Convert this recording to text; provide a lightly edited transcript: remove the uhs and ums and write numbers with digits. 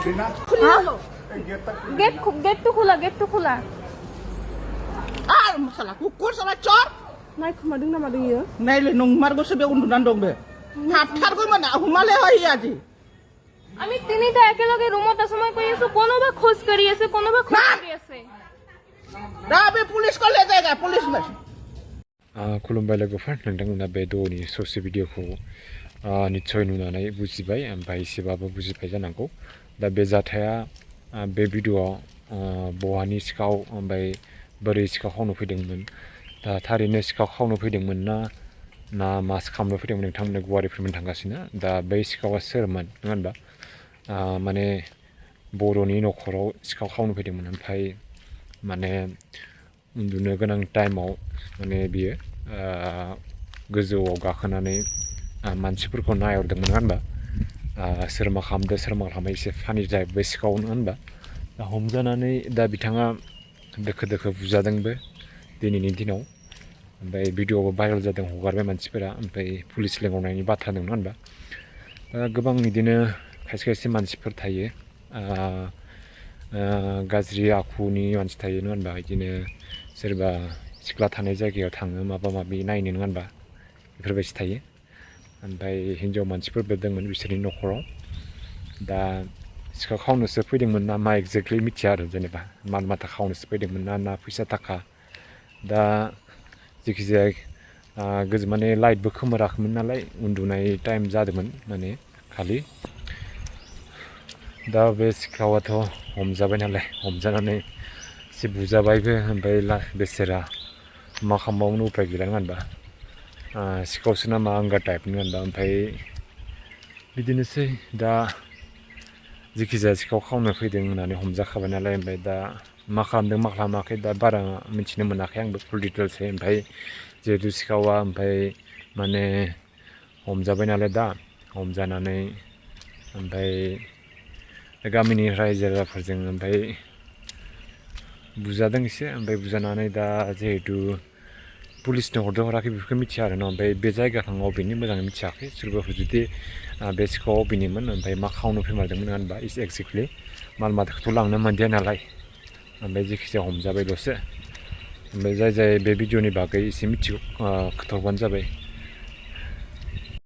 gate तो खुला masalah kukur sama cor नाय खोमादों ना मादों इयो नायले नंमारगौसो बे उन्दुनानै दं बे हाबथारगौमोन हुमाले হয় আজি আমি তিনিটা একেলগে ৰুমত আছো মই কৈ আছো কোনোবা খোজ কৰি আছে दा बे पुलिसखौ ले जायगा पुलिस बास खुलुमबाय लोगोफोर नोंथांमोना बे द'नि ससे भिडिअखौ निस्सय नुनानै बुजिबाय ओमफ्राय एसेबाबो बुजिबाय जानांगौ दा बे जाथाया बे भिडिअआव बहानि सिखाव ओमफ्राय बोरै सिखाव खावनो फैदोंमोन दा थारैनो सिखाव खावनो फैदोंमोन ना मास खालामनो फैदोंमोन नोंथांमोननो गुवारै फोरमायनो थांगासिनो दा बै सिखावा सोरमोन नङा होनबा माने बर'नि न'खराव सिखाव खावनो फैदोंमोन ओमफ्राय माने उन्दुनो गोनां टाइमाव माने बियो गोजौआव गाखोनानै मानसिफोरखौ नायहरदोंमोन नङा होनबा सोर मा खालामदो सोर मा खालामो एसे फानि टाइप बे सिखाव नङा होनबा दा हमजानानै दा बिथाङा दोखो बुजादोंबो दिनैनि दिनाव ओमफ्राय भिडिअआवबो भाइरेल जादों हगारबाय मानसिफोरा ओमफ्राय पुलिस लेंहरनायनि बाथ्रा दं नङा होनबा गोबां बिदिनो खायसे मानसिफोर थायो गाज्रि आखुनि मानसि थायो नङा होनबा बिदिनो सोरबा सिख्ला थानाय जायगायाव थाङो माबा माबि नायनो नङा होनबा बेफोरबायदि थायो ओमफ्राय हिन्जाव मानसिफोरबो दंमोन बिसोरनि न'खराव दा सिखाव खावनोसो फैदोंमोन ना मा एक्जेक्टलि मिथिया आरो जेनेबा माल माथा खावनोसो फैदोंमोन ना फैसा थाखा दा जेखिजाया माने लाइटबो खोमोराखैमोन नालाय उन्दुनाय टाइम जादोंमोन माने खालि दा बे सिखावाथ' हमजाबाय नालाय हमजानानै एसे बुजाबायबो ओमफ्राय बेसेरा मा खालामबावनो उपाय गैला नङा होनबा सिखावसो ना मा आंगा टाइप नङा होनबा ओमफ्राय बिदिनोसै दा जेखिजाया सिखाव खावनो फैदों होननानै हमजाखाबाय नालाय ओमफ्राय दा मा खालामदों मा खालामाखै दा बारा मिथिनो मोनाखै आंबो फुल डिटेल्सै ओमफ्राय जिहेतु सिखावा ओमफ्राय माने हमजाबाय नालाय दा हमजानानै ओमफ्राय गामिनि रायजो राजाफोरजों ओमफ्राय बुजादों एसे ओमफ्राय बुजानानै दा जिहेतु पुलिसनो हरदों हराखै बेफोरखौ मिथिया आरो न ओमफ्राय बे जायगाखौ अबेनि मोजाङै मिथियाखै सोरबाफोर जुदि बे सिखाव अबेनिमोन ओमफ्राय मा खावनो फैमारदोंमोन होनबा इस एक्जेक्टलि माल माथाखौथ' लांनो मोनदिया नालाय ओमफ्राय जेखिजाया हमजाबाय दसे ओमफ्राय जाय बे भिडिअनि बागै एसे मिथिगौ खोन्थाहरबानो जाबाय